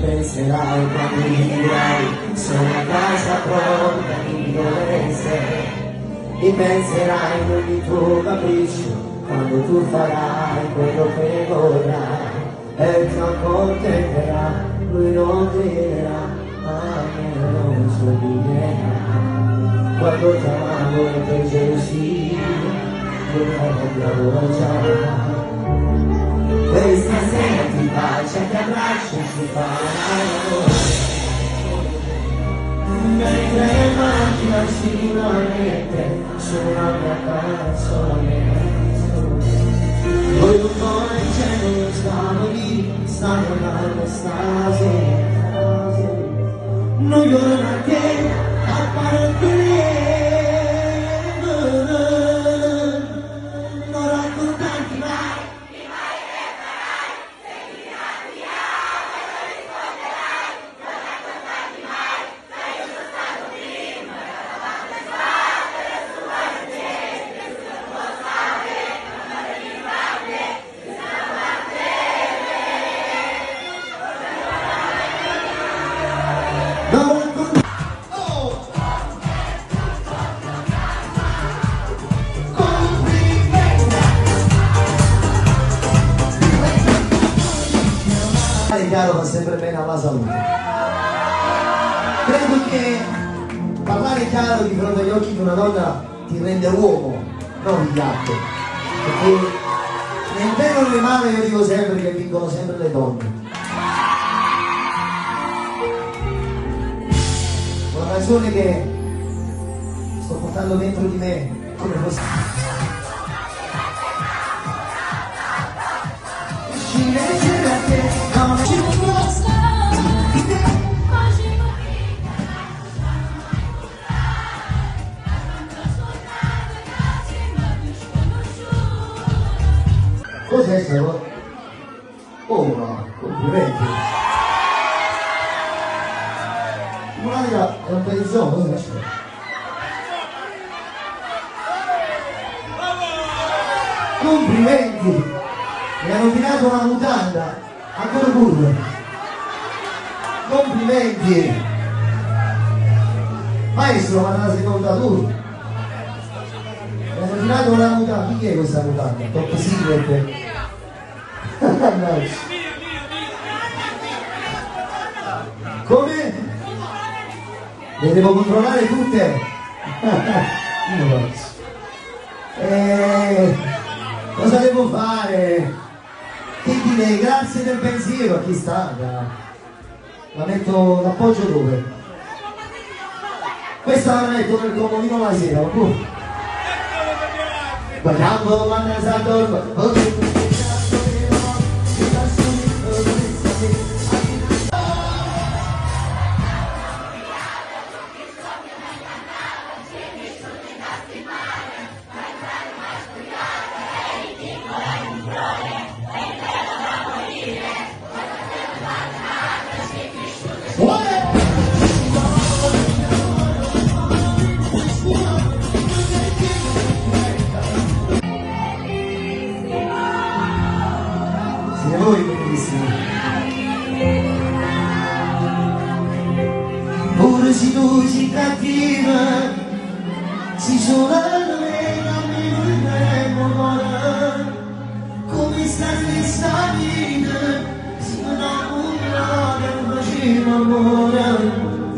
Penserai quando vivrai solo a casa propria di dove sei. E penserai in ogni tuo capriccio quando tu farai quello che vorrai e ti accontenterà, lui non griderà, a me non sorriderà. Quando ti amavo e per gelosia, tu l'abbiamo già. Questa sera ti bacia, ti abbraccia, ti fa l'amore. Mentre in macchina sicuramente suona una canzone. Poi un po' in cielo stavo lì, stavo andando stasera. Non giorno a te, appartenere. Non raccontarti mai. Non raccontarti. Oh! È chiaro fa sempre bene alla salute. Credo che parlare chiaro di fronte agli occhi di una donna ti rende uomo, non vigliacco. Perché nel bene o nel male io dico sempre che vincono sempre le donne. Una canzone che sto portando dentro di me come fosse. Cos'è sta cosa? Oh ma complimenti! Pratica è un perizoma, cosa c'è? Complimenti! Mi hanno tirato una mutanda, ancora pure. Complimenti! Maestro, ma te la sei tolta tu? Mi hanno tirato una mutanda, chi è questa mutanda? Top secret. Mannaggia. Come? Le devo controllare tutte. Io no. Eh, cosa devo fare? Che dire, grazie del pensiero a chi sta. La metto, l'appoggio dove? Questa la metto nel comodino la sera, oppure? Guardando quando si Siete voi bellissimi. Pure se tu sei cattiva, si sola me cammino ancora. Come sta stessa vita, si non ha nulla che facciamo amore.